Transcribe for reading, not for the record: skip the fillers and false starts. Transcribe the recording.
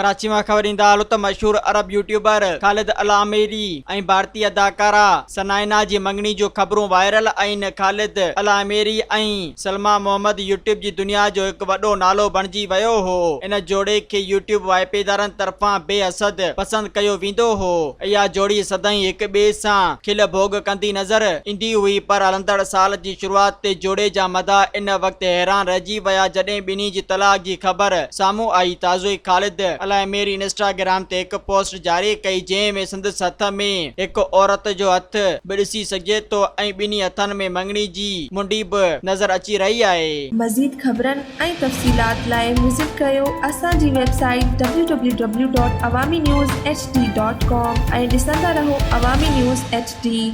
ڪراچي مان خبر ايندا هلو ته مشهور عرب يوٽيوبر خالد العامري ۽ ڀارتي اداڪارا سنائنا جي مڱڻي جون خبرون وائرل آهن. خالد العامري ۽ سلميٰ محمد يوٽيوب جي دنيا جو هڪ وڏو نالو بڻجي ويو هو. ان جوڙي کي يوٽيوب واهپيدارن طرفان بي حسد پسند ڪيو ويندو هو. اها جوڙي سدائين هڪ ٻئي سان کل ڀوڳ ڪندي نظر ايندي هئي پر هلندڙ سال جي شروعات تي جوڙي جا مداح ان وقت حيران رهجي ويا جڏهن ٻنهي جي طلاق جي خبر سامهون آئي. تازو ئي خالد العميري انسٽاگرام تي هڪ پوسٽ جاري ڪئي جنهن ۾ سندس هٿ ۾ هڪ عورت جو هٿ به ڏسي سگهجي ٿو ۽ ٻنهي هٿن ۾ مڱڻي جي منڊي به نظر اچي رهي آهي. مزيد خبرن ۽ تفصيلات لاء وزٽ ڪريو اسان جي website W W W dot Awami news H D dot com ۽ ڏسندا رهو عوامي نيوز ايڇ ڊي.